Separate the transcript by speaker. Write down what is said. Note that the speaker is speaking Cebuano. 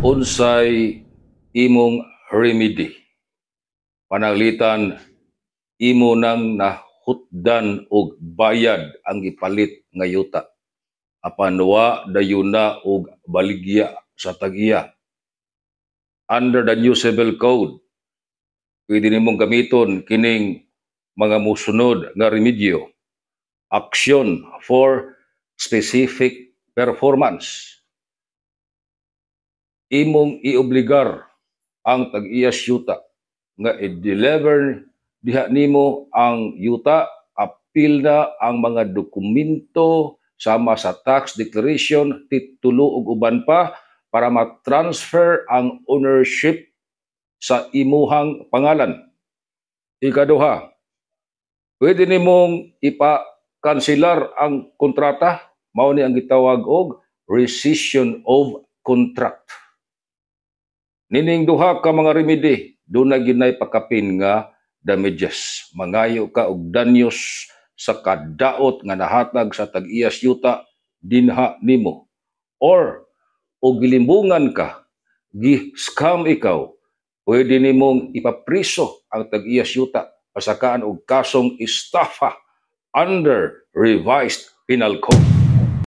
Speaker 1: Unsay imong remedy? Pananglitan imo nang nahutdan og bayad ang gipalit nga yuta apan wa dayuna og baligya sa tag-iya. Under the new Civil Code, pwede nimong gamiton kining mga musunod nga remedyo. Action for specific performance. Imong iobligar ang tag-iyas yuta nga i-deliver diha nimo ang yuta, apil na ang mga dokumento sama sa tax declaration, titulo ug uban pa para ma-transfer ang ownership sa imuhang pangalan. Ikaduha, pwede nimong ipa-kanselar ang kontrata, mao ni ang gitawag og rescission of contract. Nining duha ka mga remedy, duna ginay pakapin nga damages. Mangayo ka og danyos sa kadaot nga nahatag sa tag-iyas yuta dinha nimo. Or og gilimbungan ka, gi-scam ikaw, pwede nimong ipapriso ang tag-iyas yuta, pasakaan og kasong estafa under Revised Penal Code.